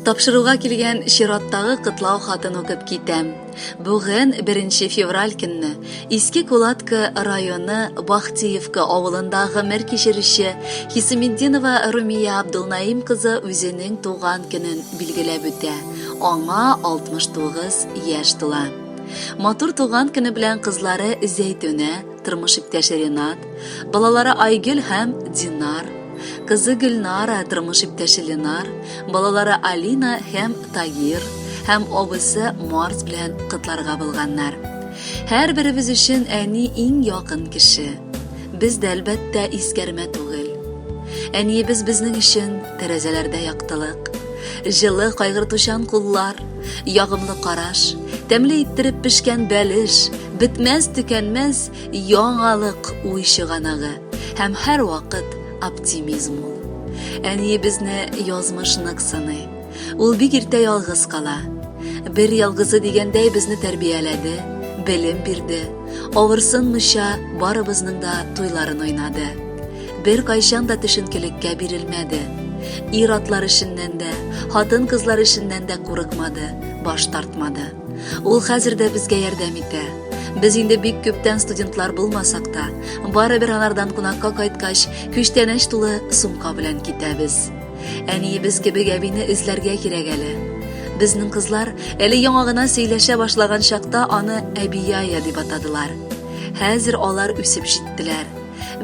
Тапшыруга килгән чираттагы котлау хатын укып китәм. Бүген, 1 февраль көнне, Иске Кулатка районы Бахтиевка авылында гомер кичерүче Хисаметдинова Румия Абдулнаим кызы үзенең туган көнен билгеләп үтә. Аңа 69 яшь тула. Матур туган көне белән кызлары Зәйтүнә, тормыш иптәше Ренат, балалары Айгөл һәм Динар, Кызы Гөлнара, тормыш иптәше Ленар, балалары Алина һәм Тагир һәм абысы Марс белән котларга булганнар. Һәрберебез өчен әни иң якын кеше. Без дә, әлбәттә, искәрмә түгел. Әниебез безнең өчен тәрәзәләрдә яктылык, җылы кайгыртучан куллар, ягымлы караш, тәмле иттереп пешкән бәлеш, бетмәс-төкәнмәс яңалык уй чыганагы. Һәм һәрвакыт оптимизм ул. Әниебезне язмыш нык сыный. Ул бик иртә ялгыз кала. Бер ялгызы дигәндәй безне тәрбияләде, белем бирде. Авырсынмыйча барыбызның да туйларын уйнады. Бер кайчан да төшенкелеккә бирелмәде. Ир-атлар эшеннән дә, хатын-кызлар эшеннән дә курыкмады, баш тартмады. Ул хәзер дә безгә ярдәм итә. Без инде бик күптән студентлар булмасак та, барыбер алардан кунакка кайткач, күчтәнәч тулы сумка белән китәбез. Әниебез кебек әбине эзләргә кирәк әле. Безнең кызлар әле яңа гына сөйләшә башлаган чакта аны әбияя дип атадылар. Хәзер алар үсеп җиттеләр.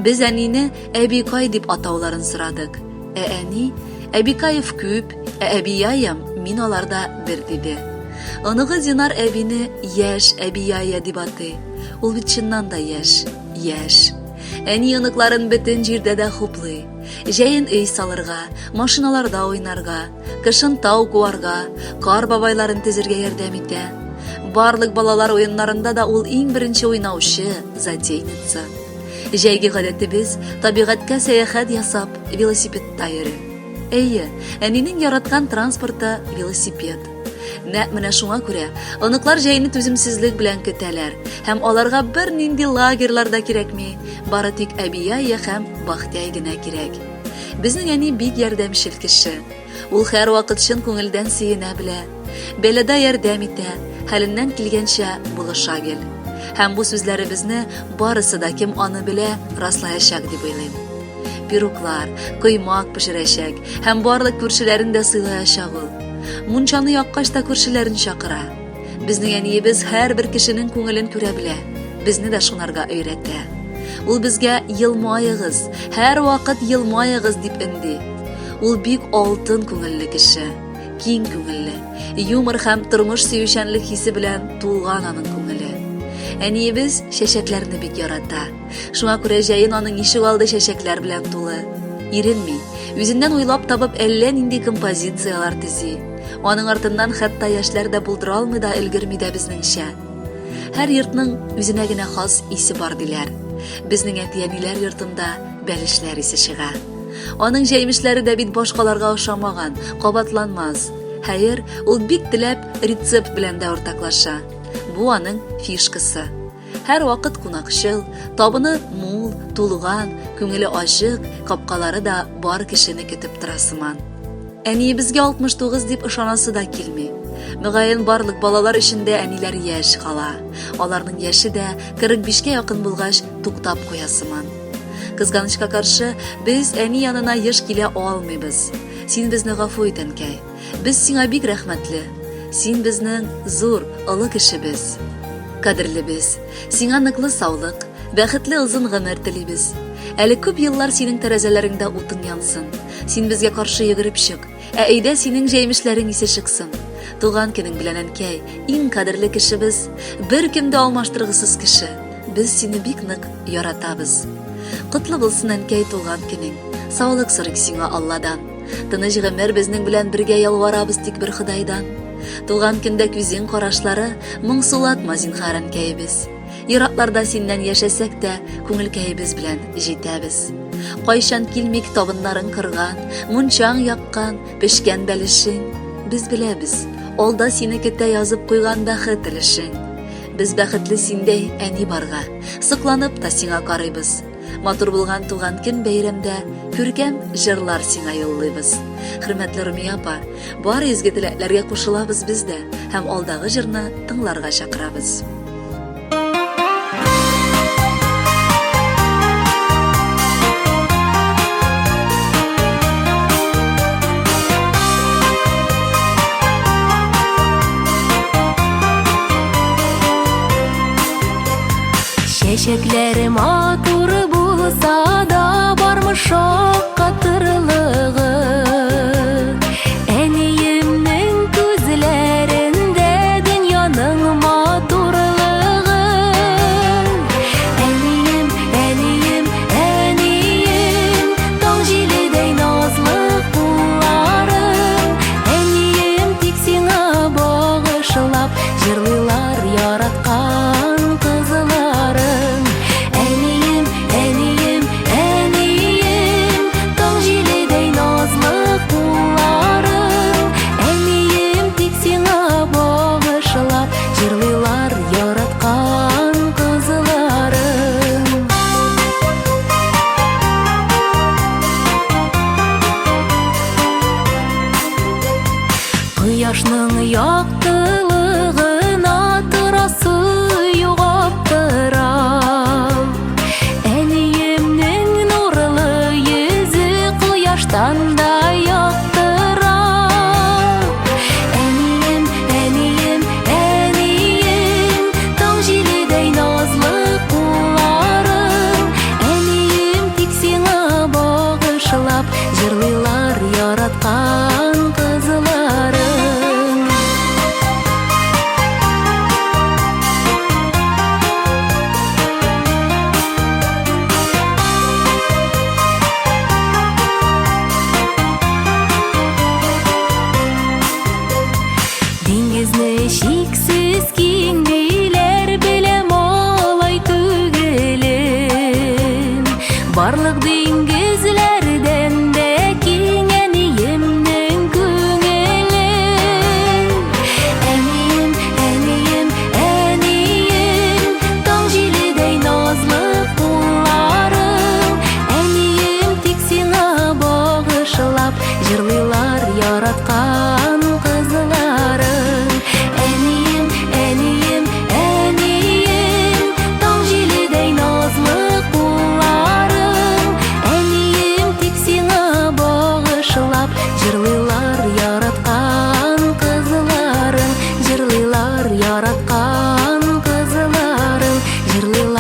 Без әнине әбикай дип атауларын сорадык. Ә әни, әбикаев күп, ә әбияям мин аларда бер диде. Оныгы Динар әбине яшь әбияя дип атый. Ул бит чыннан да яшь, яшь. Әни оныкларын бөтен җирдә дә хуплый. Җәен өй салырга, машиналарда уйнарга, кышын тау куарга, кар бабайларын төзергә ярдәм итә. Барлык балалар уеннарында да ул иң беренче уйнаучы, затейница. Җәйге гадәтебез, табигатькә сәяхәт ясап, велосипедта йөрү. Әйе, әнинең яраткан транспорты велосипед. Нәкъ менә шуңа күрә оныклар җәйне түземсезлек белән көтәләр һәм аларга бернинди лагерьлар да кирәкми, бары тик әбияя һәм Бахтяй генә кирәк. Безнең әни бик ярдәмчел кеше. Ул һәрвакыт чын күңелдән сөенә белә. Бәлада ярдәм итә, хәленнән килгәнчә булыша гел. Һәм бу сүзләребезне барысы да кем аны белә, раслаячак дип уйлыйм. Пируклар, коймак пешерәчәк һәм барлык күршеләрен дә сыйлаячак ул. Мунчаны яккач та күршеләрен чакыра. Безнең әниебез һәрбер кешенең күңелен күрә белә, безне дә шунарга өйрәтә. Ул безгә елмаегыз, һәрвакыт елмаегыз дип өнди. Ул бик алтын күңелле кеше, киң күңелле, юмор һәм тормыш сөючәнлек хисе белән тулган аның күңеле. Әниебез чәчәкләрне бик ярата. Шуңа күрә җәен аның ишек алды чәчәкләр белән тулы. Иренми, үзеннән уйлап табып әллә нинди композицияләр төзи. Аның артыннан хәтта яшьләр дә булдыра алмый да өлгерми дә безнеңчә. Һәр йортның үзенә генә хас исе бар диләр. Безнең әти-әниләр йортында бәлешләр исе чыга. Аның җәймешләре дә бит башкаларга ошамаган, кабатланмас. Хәер, ул бик теләп рецепт белән дә уртаклаша. Бу аның фишкасы. Һәрвакыт кунакчыл, табыны мул, тулган, күңеле ачык, капкалары да бар кешене көтеп тора сыман. Әниебезгә 69 дип ышанасы да килми. Мөгаен, барлык балалар өчен дә әниләр яшь кала. Аларның яше дә 45кә якын булгач, туктап куя сыман. Кызганычка каршы, без әни янына еш килә алмыйбыз. Син безне гафу ит, әнкәй. Без сиңа бик рәхмәтле. Син безнең зур, олы кешебез. Кадерлебез, сиңа ныклы саулык, бәхетле озын гомер телибез. Әле күп еллар синең тәрәзәләреңдә утың янсын. Син безгә каршы йөгереп чык, ә өйдә синең җәймешләрең исе чыксын. Туган көнең белән, әнкәй, иң кадерле кешебез, беркем дә алмаштыргысыз кеше. Без сине бик нык яратабыз. Котлы булсын, әнкәй, туган көнең. Саулык сорыйк сиңа Алладан. Тыныч гомер безнең белән бергә ялварабыз тик бер Ходайдан. Туган көндә күзең карашлары моңсулатма, зинһар, әнкәебез. Еракларда синнән яшәсәк тә, күңелкәебез белән җитәбез. Кайчан килмик табыннарың кырган, мунчаң яккан, пешкән бәлешең. Без беләбез, алда сине көтә язып куйган бәхет өлешең. Без бәхетле синдәй әни барга, сокланып та сиңа карыйбыз. Матур булган туган көн бәйрәмдә күркәм җырлар сиңа юллыйбыз. Хөрмәтле Румия апа, бар изге теләкләргә кушылабыз без дә һәм алдагы җырны тыңларга чакырабыз. Чәчәкләре матур булса да, бармы шаккатырлыгы? Әниемнең күзләрендә дөньяның матурлыгы. Әнием, әнием, әнием, таң җиледәй назлы кулларың. Әнием, тик сиңа багышлап җырлыйлар яраткан кызларың. Әнием, әнием, әнием, таң җиледәй назлы кулларың. Әнием, тик сиңа багышлап җырлыйлар яраткан кызларың. Кояшның яктылыгына торасы юк аптырап. Әниемнең нурлы йөзе кояштан да яктырак. Әнием, әнием, әнием, таң җиледәй назлы кулларың. Әнием, тик сиңа багышлап җырлыйлар яраткан кызларың. Диңгезне чиксез киң диләр, беләм алай түгелен. Барлык диңгезләрдән дә киң әниемнең күңеле. Әнием, әнием, әнием, таң җиледәй назлы кулларың. Әнием, тик сиңа багышлап җырлыйлар яраткан кызларың. Әнием, әнием, әнием, таң җиледәй назлы кулларың. Әнием, тик сиңа багышлап җырлыйлар яраткан кызларың. Җырлыйлар яраткан кызларың. Җырлыйлар.